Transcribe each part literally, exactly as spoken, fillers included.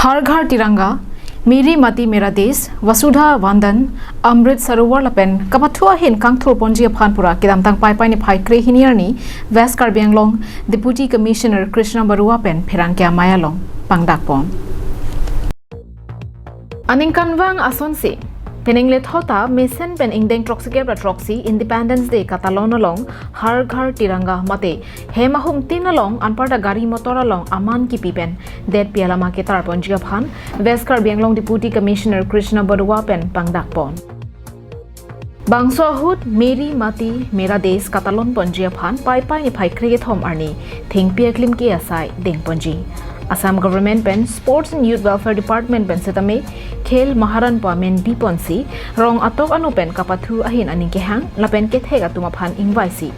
Har Ghar Tiranga, Meri Mati Mera Desh, Vasudha Vandan, Amrit Sarovar lapen kapathu ahin kangthur ponji aphan pura kedamtang Paipai niphai krehini arni West Karbi Anglong Deputy Commissioner Krishna Barua pen pherangke amei along pangdakpon. Aningkanvang asonsi, penang lethota mesen pen ingdeng throksi kep ra throksi Independence Day katalon along Har Ghar Tiranga mate hem ahum tin along anparta gari motor along aman kipi pen detpi alama ketar ponji aphan West Karbi Anglong Deputy Commissioner Krishna Barua pen pangdakpon. Bangso ahut Meri Mati Mera Desh katalon ponji aphan Paipai niphai krekethom arni thengpi aklimke asai dengponji. Assam Government pen Sports and Youth Welfare Department pen setame Khel Maharanadh pu amen biponsi rong atok anu pen kapathu ahin aning kehang lapen kethek atum aphan ingvaisi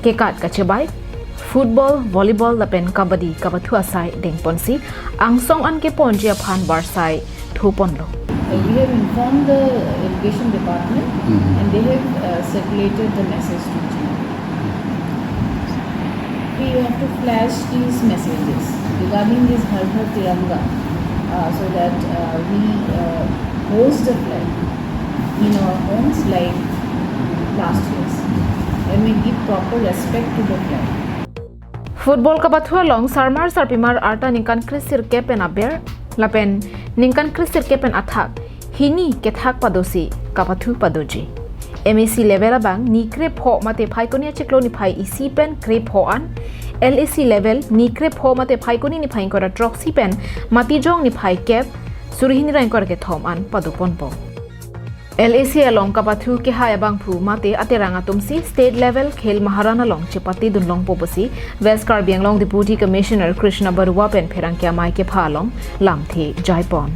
kekat kachebai football, volleyball lapen kabaddi kapathu asai dengponsi angsong an keponji aphan barsai thuponlo. Uh, we have informed the education department and they have uh, circulated the message to G. We have to flash these messages regarding this Har Ghar Tiranga uh, so that uh, we uh, hoist the flag in our homes like last year's and we give proper respect to the flag. Football kapathu along sarmar sarpimar arta ningkan kresirkep pen aber lapen ningkan kresirkep pen athak hini kethak padosi kapathu padoji. M A C level abang ni krepho mate Phaikuni achiklo niphai isi pen krepho an, L A C level ni krepho mate Phaikuni niphai ingkoi ra throksi pen Matijong niphai kep suri hini ra ingkoi ra kethom an padoponpo. L A C along kapathu kehai abangphu mate aterang atumsi state level Khel Maharanadh along chepatedun longpo pusi West Karbi Anglong Deputy Commissioner Krishna Barua pen pherangke amei kepha along lamthe jaipon.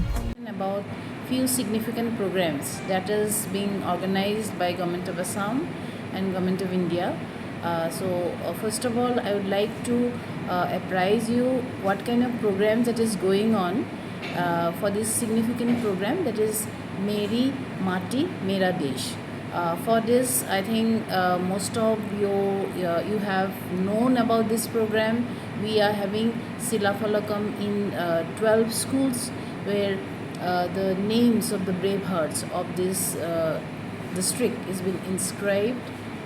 About few significant programs that is being organized by Government of Assam and Government of India. Uh, so uh, first of all, I would like to uh, apprise you what kind of programs that is going on uh, for this significant program, that is Meri Mati Mera Desh. Uh, for this, I think uh, most of you uh, you have known about this program. We are having Shilafalakam in uh, twelve schools where uh, the names of the bravehearts of this uh, district is been inscribed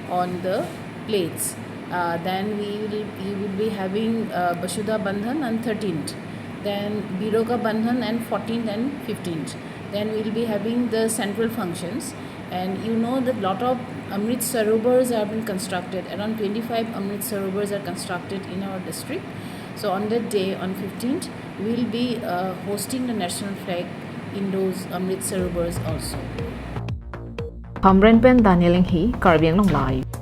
on the plates. Uh, then we will, we will be having uh, Basuda Bandhan on thirteenth, then Biroka Bandhan on fourteenth and fifteenth. Then we will be having the central functions, and you know that lot of Amrit Sarovars have been constructed. Around twenty-five Amrit Sarovars are constructed in our district. So on that day, on fifteenth, we will be uh, hosting the national flag in those Amrit Sarovars also. Hamren pen Daniel Enghi, Karbi Anglong Live.